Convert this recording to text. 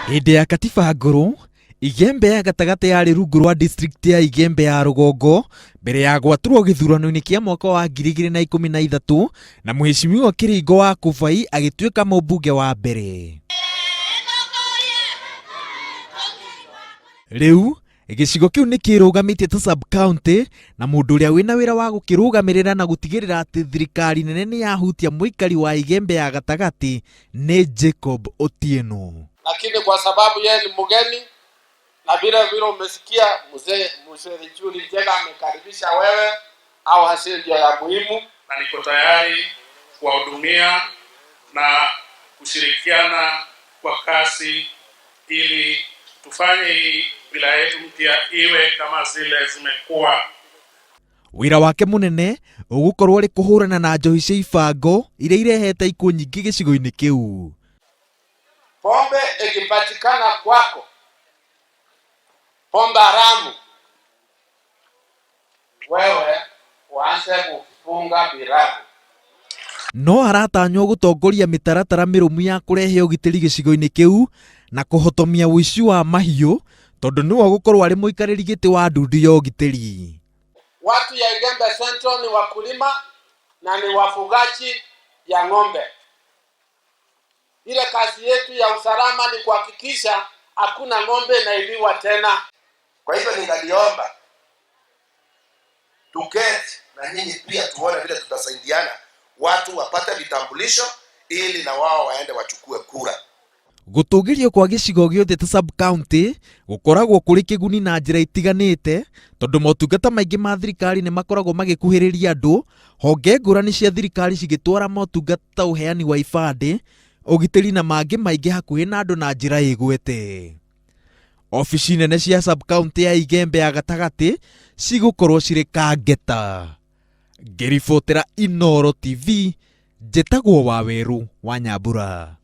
Hĩndĩ ya katiba ngũrũ, Igembe ya gatagatĩ yarĩ rungu rwa district ya Igembe ya rũgongo mbere ya gwatũrwo gĩthurano-inĩ kĩa mwaka wa 2013 na Mheshimiwa Kĩringo wa Kũbai agĩtuĩka mũmbunge wa mbere. Rĩu gĩcigo kĩu nĩ kĩrũgamĩtie ta sub county na mũndũ ũrĩa wĩna wĩra wa gũkĩrũgamĩrĩra na gũtigĩrĩra atĩ thirikari nene nĩ yahutia mũikari wa Igembe ya gatagatĩ nĩ Jacob Otieno. Lakini kwa sababu yeye ni mgeni na vile vile umesikia mzee mzee Linturi Njenga amekaribisha wewe au hasi ndio ya muhimu, na niko tayari kuwahudumia na kushirikiana kwa kasi ili tufanye hii wilaya yetu mpya iwe kama zile zimekuwa. Wĩra wake mũnene ũgũkorwo ũrĩ kũhũrana na njohi cia ibango iria irehete ikuũ nyingĩ gĩcigo-inĩ kĩu. Pombe ikipatikana kwako, pombe haramu, wewe uanze kufunga virago. No aratanywo gũtongoria mĩtaratara mĩrũmu ya kũrehe ũgitĩri gĩcigo-inĩ kĩu na kũhotomia ũici wa mahiũ tondũ nĩwe ũgũkorwo arĩ mũikarĩri gĩtĩ wa ndundu ya ũgitĩri. Watu ya Igembe Central ni wakulima na ni wafugaji ya ng'ombe. Ile kazi yetu ya usalama ni kuhakikisha hakuna ng'ombe inaibiwa tena. Kwa hivyo ningaliomba tuketi na nyinyi pia tuone vile tutasaidiana, watu wapate vitambulisho ili na wao waende wachukue kura. Gũtũgĩrio kwa gĩcigo gĩothe ta sub county gũkoragwo kũrĩ kĩguni na njĩra itiganĩte tondũ motungata maingĩ ma thirikari nĩ makoragwo magĩkuhĩrĩria andũ, honge ngũrani cia thirikari cigĩtwara motungata ta ũheani wa ibandĩ, ũgitĩri na mangĩ maingĩ hakuhĩ na andũ na njĩra ĩgwete. Obici nene cia sub county ya Igembe ya gatagatĩ cigũkorwo cirĩ Kangeta. Ngĩribotera Inooro TV, njĩtagwo Wawerũ wa Nyambura.